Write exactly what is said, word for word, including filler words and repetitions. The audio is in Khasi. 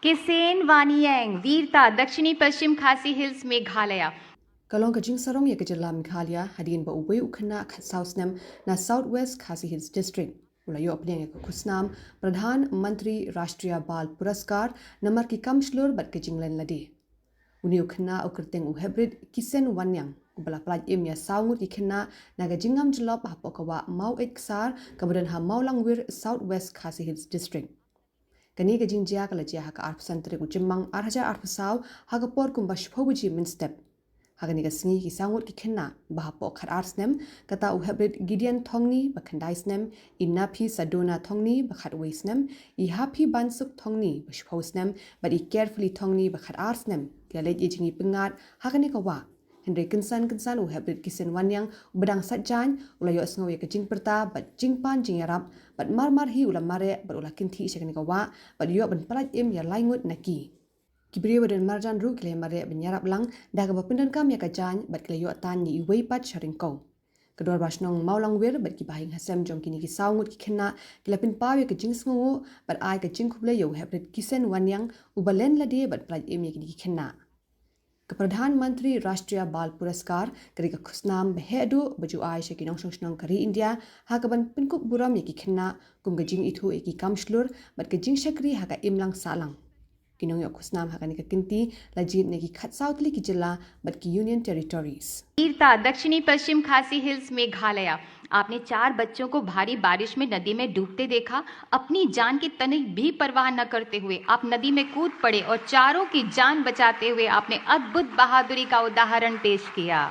Kishen Wanniang, Veerta, Dakshini Paschim Khasi Hills, Meghalaya. Ka long ka jingsarong ïa ka jylla Meghalaya hadien ba uwei u khynnah khatsaw snem na South West Khasi Hills District u la ïoh pdiang ïa ka khusnam Pradhan Mantri Rashtriya Bal Puraskar namar ki kam shlur bad ka jinglen lade. Une u khynnah u kyrteng u Heprit Kishen Wanniang, uba la pyllait im ïa saw ngut ki khynnah na ka jingngam jyllop hapoh ka wah Maweit Ksar kaba don ha Mawlangwir, South West Khasi Hills District. Kane ka jingjia ka la jia ha ka arphew san tarik u Jymmang ar hajar arphew saw ha ka por kumba shiphew baje mynstep. Ha kane ka sngi ki saw ngut ki khynnah ba hapoh khatar snem, kata u Heprit Gideon Thongni ba khyndai snem, i Naphi Sadona Thongni ba khatwei snem, i Haphi Bansuk Thongni ba shiphew snem bad i Carefully Thongni ba khatar snem, ki la leit ïa jingïapyngngad ha kane ka wah. Hynrei kynsan kynsan u Heprit Kishen Wanniang uba dang sait jaiñ u la ïohsngew ïa ka jingpyrta bad jingpan jingïarap bad marmar hi u la mareh bad u la kynthih sha kane ka wah bad ïoh ban pyllait im ïa lai ngut na ki. Ki briew ba don marjan ruh ki la ïamareh ban ïarap lang da kaba pyndonkam ïa ka jaiñ bad ki la ïoh tan ïa iwei pat sha ryngkew. Ka Dorbar Shnong Mawlangwir bad ki bahaïing hasem jong kine ki saw ngut ki khynnah ki la pynpaw ïa ka jingsngewnguh bad ai ka jingkhublei ïa u Heprit Kishen Wanniang uba len lade bad pyllait im ïa kine ki khynnah. Ka Pradhan Mantri Rashtriya Bal Puraskar ka dei ka khusnam ba heh duh ba ju ai sha ki nongshong shnong ka ri India ha kaban pynkup burom ïa ki khynnah kum ka jingithuh ïa ki kam shlur bad ka jingshakri ha ka imlang sahlang. Ki nongïoh khusnam ha kane ka kynti la jied na ki khatsaw tylli ki jylla bad ki Union Territories. वीरता, दक्षिणी पश्चिम खासी हिल्स, मेघालय। आपने चार बच्चों को भारी बारिश में नदी में डूबते देखा। अपनी जान की तनिक भी परवाह न करते हुए आप नदी में कूद पड़े और चारों की जान बचाते हुए आपने अद्भुत बहादुरी का उदाहरण पेश किया।